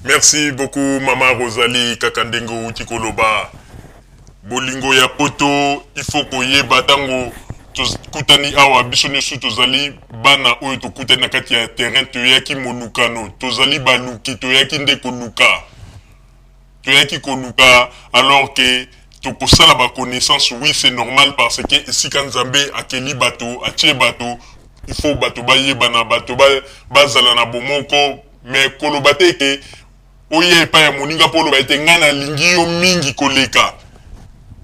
Merci beaucoup mama Rosalie, kaka ndenge outi koloba, bolingo ya poto, il faut koyeba ntango tokutani awa, biso nyonso tozali bana oyo tokutani na kati ya terrain, toyaki molukano, tozali baluki, toyaki nde koluka, toyaki koluka. Alors que tokosala baconnaissance, oui, c'est normal, parce que esika Nzambe akeli bato, atie bato, il faut bato bayebana, bato bazala na bomoko. Mais koloba te ke oya epai ya moninga mpo oloba ete ngai nalingi yo mingi koleka.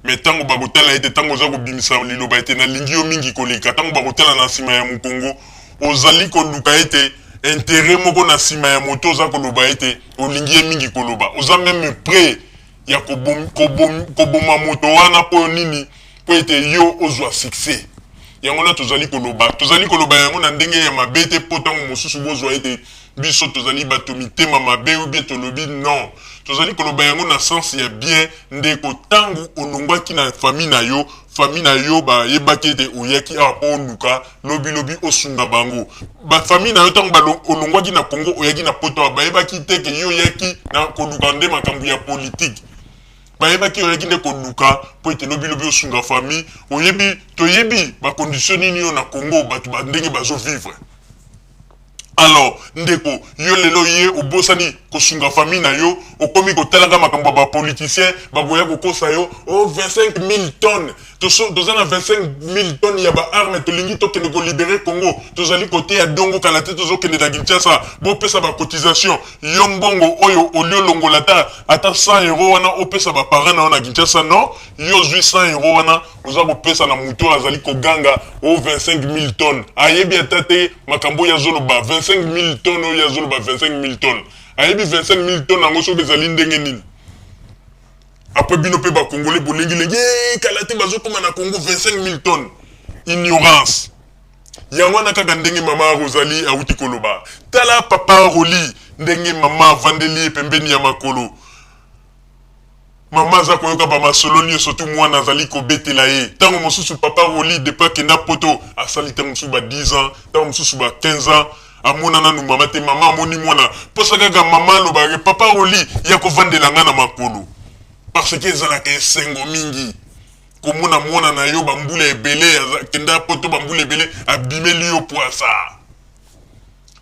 Mais ntango bakotala ete, ntango oza kobimisa liloba ete nalingi yo mingi koleka, ntango bakotala na nsima ya mokongo, ozali koluka ete intérêt moko na nsima ya moto oza koloba ete olingi ye mingi koloba. Oza même prêt ya koboma moto wana. Mpo nini? Mpo ete yo ozwa succès. Yango wana tozali koloba, tozali koloba yango na ndenge ya mabe te, mpo ntango mosusu bozwa ete biso tozali bato mitema mabe ou bien tolobi. Non, tozali koloba yango na sens ya bien. Ndeko, ntango olongwaki na famille na yo, famille na yo bayebaki ete oyaki awa mpo oluka lobilobi osunga bango. Bafamille na yo, ntango olongwaki na Congo, oyaki na Poto awa, bayebaki te ke yo oyaki na koluka nde makambo ya politike. Bayebaki oyaki nde koluka mpo ete lobilobi osunga famille. Oyebi, toyebi bacondition nini oyo na Congo bato bandenge bazovivre. Alors ndeko, yo lelo ye obosani kosunga famille na yo, okomi kotalaka makambo ya bapoliticien bakoya kokosa yo o 25 000 tonnes. Toza na 25 000 tonnes ya baarme, tolingi tokende kolibérer Congo, tozali kote ya dongo, kala te tozokende na Kinshasa, bopesa bacotisation. Yo mbongo oyo oli olongola ata 100 euro wana opesa baparent na yo na Kinshasa, non, yo ozwi 100 euro wana, oza kopesa na moto oyo azali koganga o 25 000 tonnes. Ayebi ata te makambo oyo azoloba. 25 000 tonnes oyo azoloba, 25 000 tonnes, ayebi 25 000 tonnes yango soki ezali ndenge nini? Après bino mpe bakongole bolengilengi, kala te bazokóma na Congo 25 000 tonnes. Ignorance yango wana, kaka ndenge mama Rosalie awuti koloba. Tala papa Roli, ndenge mama avandeli ye pembeni ya makolo, mama aza koyoka bamasolo nyonso tu mwana azali kobetela ye. Ntango mosusu papa Roli, depuis akenda Poto, asali ntango mosusu ba 10 ans, ntango mosusu ba 15 ans, amona nanu mama te. Mama amoni mwana, mposa kaka mama alobaka papa Roli ya kovandela nga na makolo, parce que ezalaka esengo mingi komona mwana na yo bambula ebele akenda Poto, bambula ebele, abimeli yo pwasa.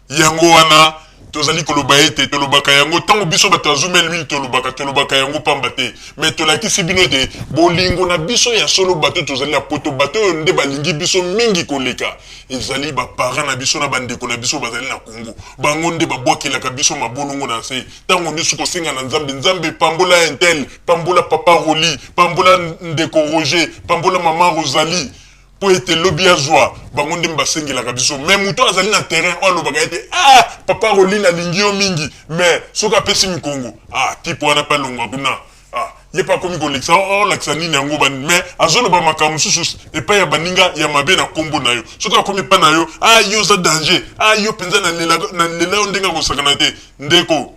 Yango wana tozali koloba ete tolobaka yango ntango biso bato ya Zumel mingi tolobaka, tolobaka yango pamba te. Mais tolakisi bino ete bolingo na biso ya solo, bato tozali na Poto, bato oyo nde balingi biso mingi koleka ezali baparent na biso na bandeko na biso bazali na Kongo. Bango nde babwakelaka biso mabolongo na se ntango nyonso, kosenga na Nzambe: Nzambe, pambola un tel, pambola papa Roli, pambola ndeko Roger, pambola mama Rosalie, mpo ete lobi azwa. Bango nde basengelaka biso. Mais moto azali na terrain oyo alobaka ete ah, papa Roli, nalingi yo mingi, mais soki apesi mikongo, ah, type wana mpe alongwa kuna, ah, ye mpe akomi kolekisa, olakisa nini yango. Mais azoloba makambo mosusu epai ya baninga ya mabe na nkombo na yo. Soki akomi epai na yo, ah, yo oza danger, ah, yo mpenza nalela yo ndenge akosakana te. Ndeko,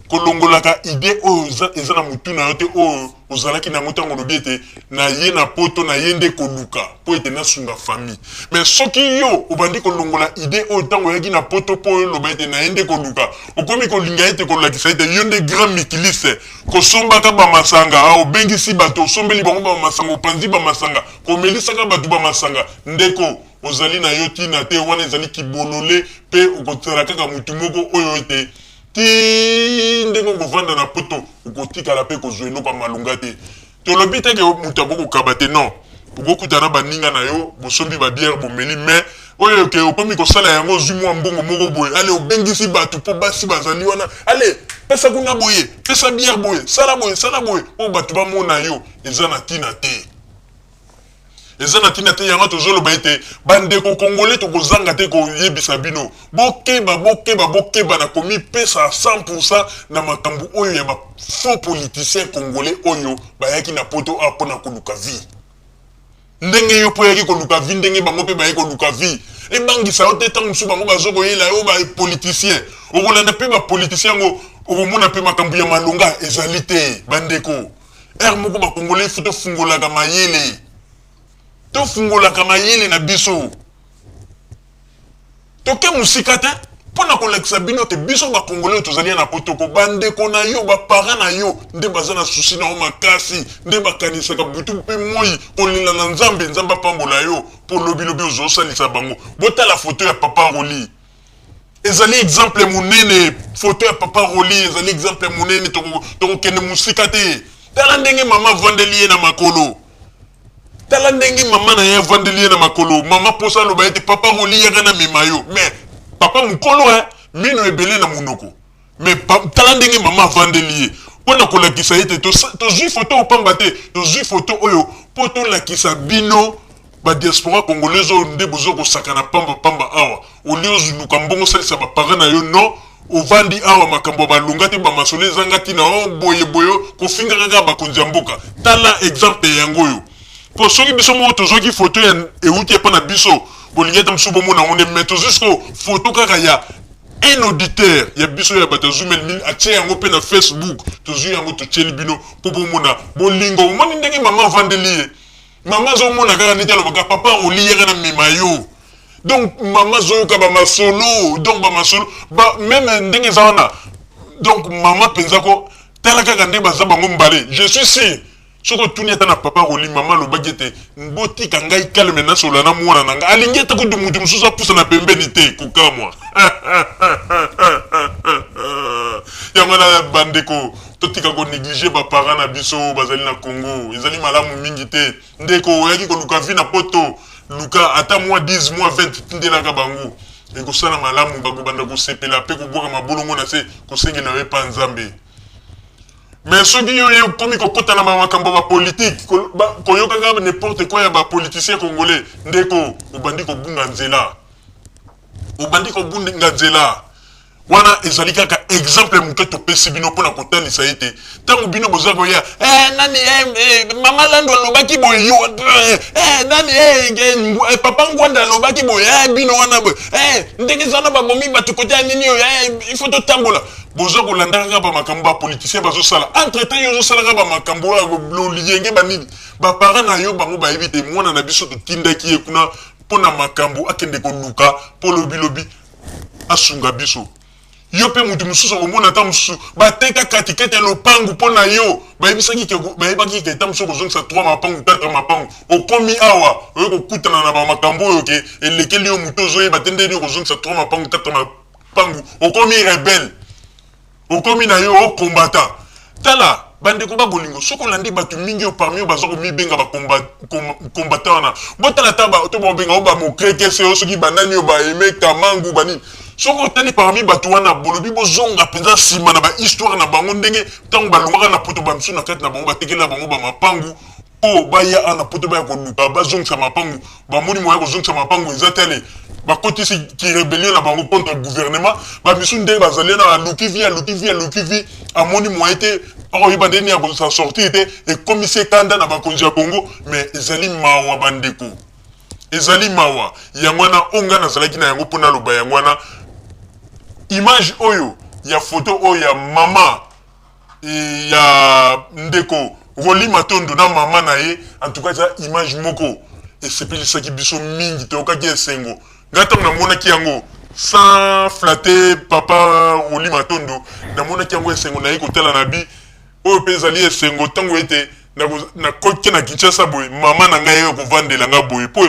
kolongolaka idée oyo eza na motu na yo te, oyo ozalaki nango ntango olobi ete na ye na Poto, na ye nde koluka mpo ete nasunga famille. Mais soki yo obandi kolongola idée oyo ntango oyaki na Poto mpo oyo oloba ete na ye nde koluka, okomi kolinga ete kolakisa ete yo nde grand mikiliste, kosombaka bamasanga, obengisi bato, osombeli bango bamasanga, opanzi bamasanga, komelisaka bato bamasanga, ndeko, ozali na yo ntina te. Wana ezali kibolole, mpe okozala kaka motu moko oyo ete ti ndenge okovanda na Poto, okotikala mpe kozwa eloko ya malunga te. Tolobi te ke moto akokokaba te, non. Okokutana na baninga na yo, bosombi babière, bomeli, mais oyo ke okomi kosala yango, ozwi mwa mbongo moko boye, ale obengisi bato mpo basi bazali wana, ale pesa kuna boye, pesa bière boye, sala boye, sala boye, mpo bato bamona yo, eza na ntina te, eza na ntina te. Yango tozoloba ete bandeko congolais, tokozanga te koyebisa bino: bokeba, bokeba, bokeba na komipesa 100 na makambo oyo ya bafaux politicien congolais oyo bayaki na Poto a mpona koluka vie. Ndenge yo mpo oyaki koluka vie, ndenge bango mpe bayaki koluka vie. Ebangisa yo te ntango mosusu bango bazokoyela yo bapoliticien. Okolanda mpe bapoliticien yango, okomona mpe makambo ya malonga ezali te. Bandeko, ere moko bakongolais faut tofungolaka mayele, tofungolaka mayele na biso. Toke mosika te. Mpo na kolakisa bino te biso ba congolais oyo tozali ya na poto ko bandeko na yo ba parents na yo nde baza na souci na yo makasi nde bakanisaka butu mpe moi kolela na Nzambe Nzambe apambola yo mpo lobi lobi ozosalisa bango. Botala foto ya papa Rolly ezali exemple monene, foto ya papa Rolly ezali exemple monene, tokokende mosika te. Tala ndenge mama avandeli ye na makolo. Tala ndenge mama na ye avandeli ye na makolo. Mama posa aloba ete papa Rolly yaka na mema yo. Mais papa mukolo hein, mino ebele na munoko. Mais tala ndenge mama avandeli ye. Mpo na kolakisa ete tozwi foto oyo pamba te, tozwi foto oyo mpo tolakisa bino ba diaspora congolaise oyo nde bozo kosakana pamba pamba awa. Olie ozuluka mbongo osalisa ba parents na yo non, ovandi awa makambo ya balonga te ba masolo ezanga ntina o boye boye kofinga kaka bakonzi ya mboka. Tala exemple yango oyo. Po soki biso moko tozwaki foto ya euti epa na biso, bolingi ata mosusu bomona yango nde, mais tozwi sikoyo foto kaka ya un auditeur ya biso ya bato ya Zoom Mil atie yango mpe na Facebook, tozwi yango totieli bino mpo bomona bolingo. Omoni ndenge mama avandeli ye, mama azomona kaka ndenge alobaka papa oliyaka na mema yo. Donc mama azoyoka ba masolo, donc ba masolo ba meme ndenge eza wana. Donc mama mpenza ko tala kaka nde baza bango mbale, je suis sûr soki otuni ata na papa Rolly, mama alobaki ete botika ngai calme nasolola na mwana na ngai, alingi ata kutu moto mosusu apusana pembeni te, kokamwa. Yango wana bandeko, totika ko negliger ba parents na biso bazali na Congo, ezali malamu mingi te. Ndeko oyaki koluka vie na poto, luka ata mwa 10 mwa 20 tindelaka bango, ekosala malamu, bakobanda kosepela pe kobwaka mabolongo na se kosengela yo epa Nzambe. Mais soki yo ye okomi kokota na makambo ya ba politique, koyokaka n'importe quoi ya ba politiciens congolais, ndeko obandi kobunga nzela, obandi kobunga nzela. Wana ezali kaka exemple moke topesi bino mpona kotalisa ete ntango bino boza koya eh, nani eh, eh, mama Lando alobaki boye yo eh, eh, nani eh, eh, eh, papa Ngwanda alobaki boye eh, bino wana boye eh, ndenge eza wana babomi bato kote ya nini oyo eh, il faut totambola. Boza kolanda kaka ba makambo ba politiciens bazosala, entre temps yo ozosala kaka ba makambo oyo loliyenge banini. Ba parents na yo bango bayebi te mwana na biso totindaki ye kuna mpona makambo akende koluka mpo lobi lobi asunga biso. Yo mpe moto mosusu akomona ata mosusu bateka katikati ya lopangu mpo na yo, bayebisaki ke bayebaki ke ata mosusu okozongisa 3 mapangu 4 mapangu, okomi awa oye kokutana na bamakambo oyo ke elekeli yo moto, ozoyeba te ndenge nini okozongisa 3 mapangu 4 mapangu, okomi rebelle, okomi na yo okombata. Tala bandeko ba bolingo, soki olandi bato mingi oyo parmi oyo baza komibenga bakombata wana, botala ata to babenga oyo bamokrekese oyo soki banani oyo baeme kamangu banini, soki otali parmi bato wana bolobi bozonga mpenza nsima na bahistoire na bango, ndenge ntango balongwaka na poto, bamisu na kati na bango batekela bango bamapangu mpo baya awa na poto baya koluka bazongisa mapangu, bamoni moya kozongisa mapangu eza te, ale bakotisi ki rébellion na bango contre gouvernement. Bamisu ndenge bazali na aluki vie, aluki vie, aluki vie, amoni moyen te, akoyeba ndenge nini ya s'en sortir te, ekomisi ekanda na bakonzi ya Congo. Mais ezali mawa bandeko, ezali mawa. Yango wana oyo ngai nazalaki na yango mpo naloba yango wana, image oyo ya foto oyo ya mama ya ndeko Rolly Matondo na mama na ye, en tout cas eza image moko esepelisaki biso mingi, toyokaki esengo. Ngai ntango namonaki yango, sans flatter papa Rolly Matondo, namonaki yango esengo, naye kotala na bi oyo mpe ezali esengo ntango ete nakoki na Kinshasa boye, mama na ngai kovandela nga boye, po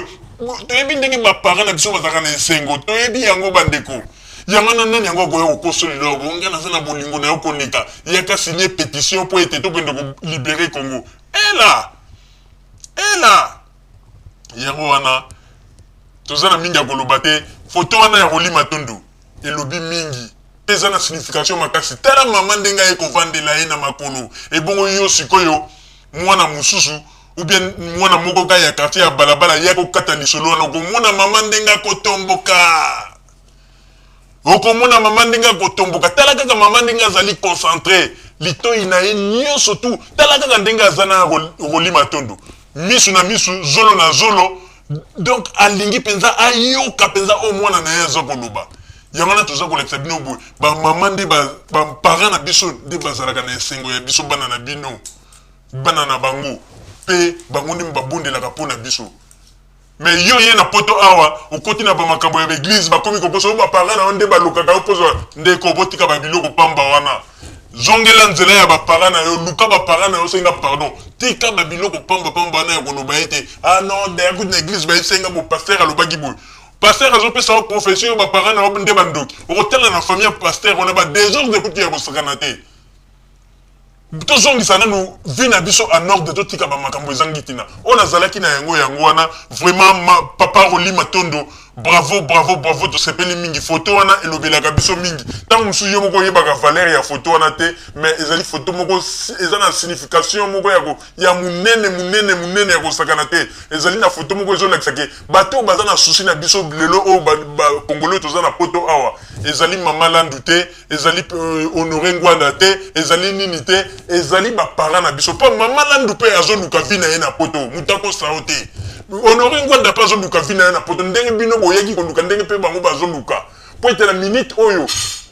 toyebi ndenge ba parents na biso bazalaka na esengo, toyebi yango bandeko. Yango wana nani yango akoya kokoso lelo yango ngai naza na bolingo na yo koleka, yaka signer pétition mpo ete tokende kolibere Congo. Ela ela yango wana toza na mingi ya koloba te. Foto wana ya Rolly Matondo elobi mingi mpe eza na signification makasi. Tala mama ndenge aye kovandela ye na makolo, ebongo yo sikoyo mwana mosusu ou bien mwana moko kaka ya quartier ya balabala ye akokata lisolo wana, okomona mama ndenge akotomboka, okomona mama ndenge akotomboka. Tala kaka mama ndenge azali concentré, litoi na ye nyonso tu, tala kaka ndenge aza na Rolly Matondo, misu na misu, zolo na zolo, donc alingi mpenza ayoka mpenza oyo mwana na ye aza koloba. Yango wana toza kolakisa bino boye, bamama nde baparent na biso nde bazalaka na esengo ya biso bana na bino, bana na bango, mpe bango nde babondelaka mpo na biso. Mais yo ye na poto awa, okoti na bamakambo ya baeglise, bakomi kokosa yo, baparent na yo nde balukaka yo mpozo. Ndeko, botika babiloko pamba wana, zongela nzela ya baparent na yo, luka baparent na yo, senga pardon, tika babiloko pamba pamba wana ya koloba ete ah non, d'ailleurs kutu na église bayebisenga bo pasteur alobaki boye. Pasteur azopesa yo prophétie oyo baparent na yo nde bandoki. Okotala na famille ya pasteur wana, badésordre kutu ya kosakana te. Tozongisa nanu vie na biso en ordre, totika bamakambo ezangi ntina oyo nazalaki na yango. Yango wana vraiment papa Roli Matondo, bravo, bravo, bravo, tosepeli mingi. Foto wana elobelaka biso mingi. Ntango mosusu yo moko oyebaka valeur ya foto wana te, mais ezali foto moko eza na signification moko ya monene, monene, monene ya kosakana te. Ezali na foto moko ezolakisa ke bato oyo baza na souci na biso lelo oyo, bakongolo oyo toza na poto awa, ezali mama Landu te, ezali Honoré Ngbanda te, ezali nini te, ezali baparent na biso. Mpo mama Landu mpe azoluka vie na ye na poto, moto akosa yo te. Honoré Ngbanda mpe azoluka vie na ye na poto, ndenge bino boyaki koluka, ndenge mpe bango bazoluka. Mpo ete na minute oyo,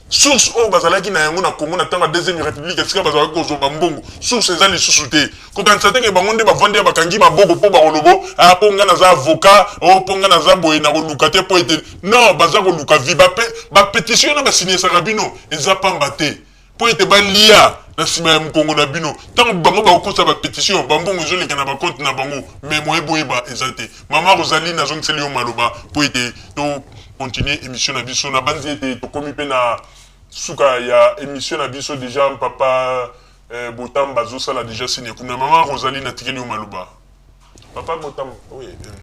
source oyo bazalaki na yango na Congo na ntango ya Deuxième République, esika bazalaki kozwa bambongo, source eza lisusu te. Kokanisa teke bango nde bavandi ya bakangi maboko mpo bakolobo ah, mpo nga naza avocat o, mpo nga naza boye, na koluka te. Mpo ete non, baza koluka vie. Bapétition wana basinyesaka bino eza pamba te, mpo ete balia na nsima ya mokongo na bino. Ntango bango bakokosa bapétition, bambongo ezoleka na bacompte na bango, mais moye boyeba eza te. Mama Rosalie, nazongiseli yo maloba mpo ete to continue émission na biso. Nabanzi ete tokomi mpe na suka ya émission na biso déjà. Papa Botam bazosala déjà signe kuna. Mama Rosalie, natikeli yo maloba. Papa Botam, oui.